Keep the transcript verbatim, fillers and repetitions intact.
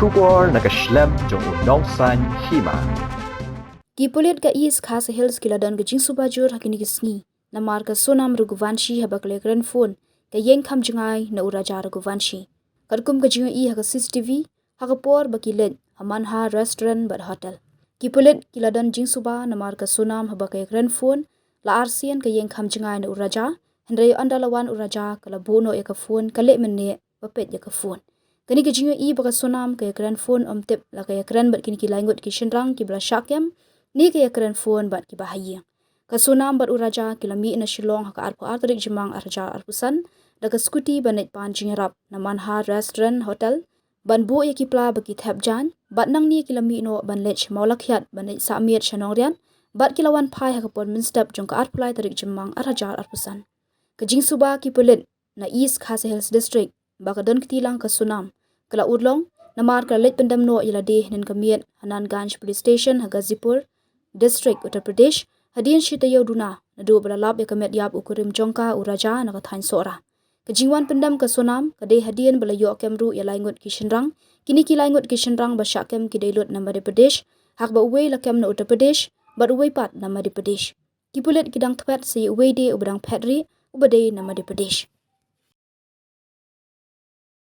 Khubor na ka shlem jong u nongsan hima. Ki pulit ka East Khasi Hills ki la don ka jingsuba jur ha kine ki sngi namar ka Sonam Raghuvanshi haba ka la ïakren phone ka ïeng kham jngai na u Raja Raghuvanshi. Katkum ka jingïohi ha ka C C T V, ha ka por ba ki leit ha Manhar Restaurant bad Hotel, ki pulit ki la don jingsuba namar ka Sonam haba ka ïakren phone la arsien ka ïeng kham jngai na u Raja, hynrei ynda la wan u Raja ka la buh noh ïa ka phone, ka leh mynne ba peit ïa ka phone. Kane ka jingïohi ba ka Sonam ka ïakren phone ym tip la ka ïakren bad kine ki lai ngut ki shynrang kiba la shah kem ne ka ïakren phone bad kiba ha ïing. Ka Sonam bad u Raja ki la mih na Shillong ha ka arphew ar tarik Jymmang arhajar arphew san da ka scooty ban leit pan jingïarap na Manhar Restaurant Hotel, ban buh ïa ki pla ba ki thep jaiñ, bad nangne ki la mih noh ban leit sha Mawlakhiat ban leit sah miet sha Nongriat, bad ki la wan phai ha ka por mynstep jong ka arphew lai tarik Jymmang arhajar arphew san. Ka jingsuba ki pulit na East Khasi Hills District ba ka don kti lang ka Sonam ka la urlong namar ka la leit pyndem noh ïa lade hynnin ka miet ha Nanganj Police Station ha Ghazipur District, Uttar Pradesh, hadien shi taïew duna naduh ba la lap ïa ka met ïap u kurim jong ka u Raja na ka thaiñ Sohra. Ka jingwan pyndem ka Sonam ka dei hadien ba la ïoh kem ruh ïa lai ngut ki shynrang. Kine ki lai ngut ki shynrang ba shah kem ki dei lut na Madhya Pradesh, ha kaba uwei la kem na Uttar Pradesh bad uwei pat na Madhya Pradesh. Ki pulit ki dang thwet sa ïa uwei de uba dang phet rieh uba dei na Madhya Pradesh.